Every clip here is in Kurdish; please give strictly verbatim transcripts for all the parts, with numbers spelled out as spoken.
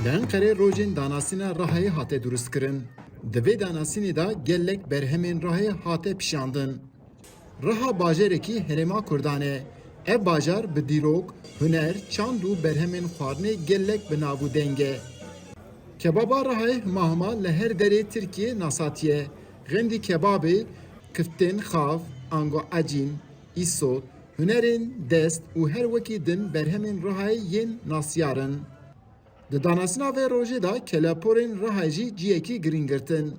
Li Enqerê rojên danasîna Rihayê hate durustkirin. Di vê danasînê de gelek berhemên Rihayê hate pişandin. Riha bajarekî herêma Kurdan e. Ev bajar bi dîrok, huner, çand û berhemên xwarinê gelek bi nav û deng e. Kebaba Rihayê hima hima li her derê Tirkiyê nasatiye. Xemdî kebabê, kiftên xav, ango ecîn, îsot, hunerên dest û her wekî din berhemên Rihayê yên nasiyar in. Di danasîna vê rojê de keleporên Rihayê jî ciyekî girîng girtin.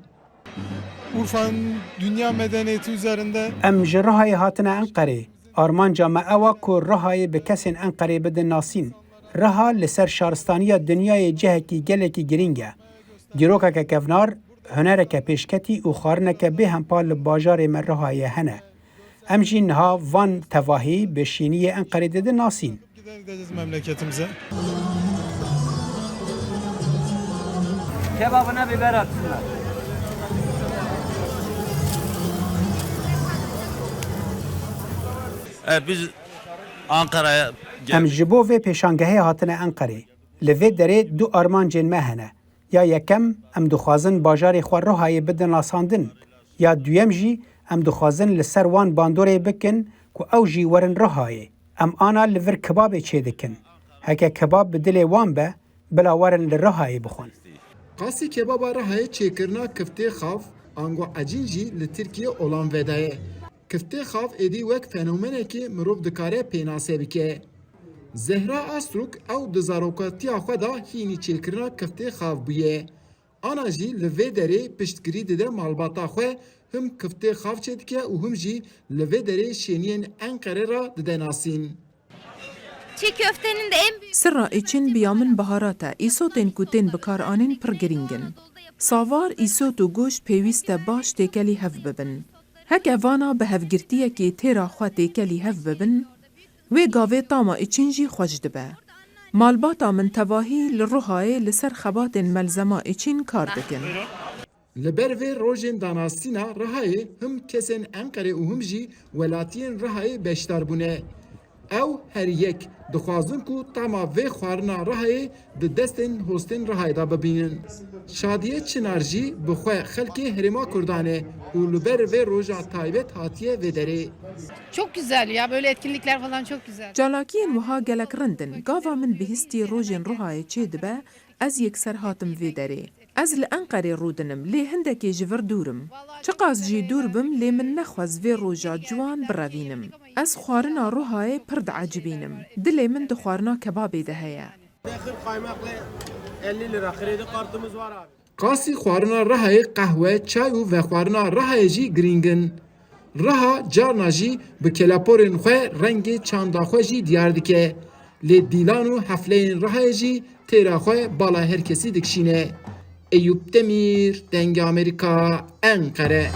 Urfa'nın dünya medeniyeti üzerinde Em ji Rihayê hatine Enqerê. Armanca me ew e ku Rihayê bi kesên Enqerê bidin nasîn. Riha li ser şaristaniya dinyayê cihekî gelekî girîng e. Dîrokeke kevnar, hunereke pêşketî û xwarineke bêhempa li bajarê me Rihayê hene. Em jî niha van tevahî bi şîniyê Enqerê didin nasîn. Gider gideceğiz memleketimize. Kebabına biber atsınlar. Evet, biz Ankara'ya Em ji bo vê pêşangehê hatine Enqerê. Li vê derê du armancên me hene. Ya yekem, em dixwazin bajarê xwe Rihayê bidin nasandin. Ya duyem jî, em dixwazin li ser wan bandorê bikin ku ew jî werin Rihayê. Em ana li vir kebabê çêdikin. Heke kebab bi dilê wan be, bila werin li Rihayê bixwin. Qasî kebaba Rihayê çêkirina kiftê xav, ango ecîn jî li Tirkiyê olan vedayê. Kiftê xav êdî wek fenomenekî mirov dikare pênase bike. Zehra Astruk ew di zarokatiya xwe de hînî çêkirina kiftê xav bûye. Ana jî li vê derê piştgirî dide malbata xwe, him kiftê xav çêdike û him jî li vê derê şêniyên Enqerê re dide nasîn. Çiğ köftenin de en büyük Sirra êçin biya min baharat e. Îsotên ku tên bikaranîn pir girîng in. Savar, îsot û goşt pêwîst e baş têkelî hev bibin. Heke vana bi hevgirtiyekê têra xwe têkelî hev bibin, wê gavê tama êçin jî xweş dibe. Malbata min tevahî li Ruhayê li ser xebatên melzema êçin kar dikin. Li ber vê rojên danasîna Rihayê him kesên Enqerê û him jî welatiyên Rihayê beşdar bûne. Ew her yek dixwazin ku tama vê xwarina Rihayê di destên hostên Rihayê de bibînin. Şadiye Çinar jî bi xwe xelkê herêma Kurdan e û li ber vê roja taybet hatiye vê derê. Çok güzel ya, böyle etkinlikler falan çok güzel. Çalakiyên wiha gelek rind in. Gava min bihîstî rojên Ruhayê çê dibe, ez yekser hatim vê derê. Ez li Enqerê rûdinim, lê hindekê ji vir dûr im. Çiqas jî dûr bim, lê min nexwest vê roja ciwan birevînim. Ez xwarina Ruhayê pir diecibînim. Dilê min di xwarina kebabê de heye. Kaymaklı elli lira kredi kartımız var abi. Qasî xwarina Rihayê qehwe, çay û vexwarina Rihayê jî girîng in. Riha carna jî bi keleporên xwe rengê çanda xwe jî diyar dike. Lê dîlan û hefleyên Rihayê jî têra xwe bala her kesî dikişîne. Eyûp Demîr, Dengê Amerîka, Enqere.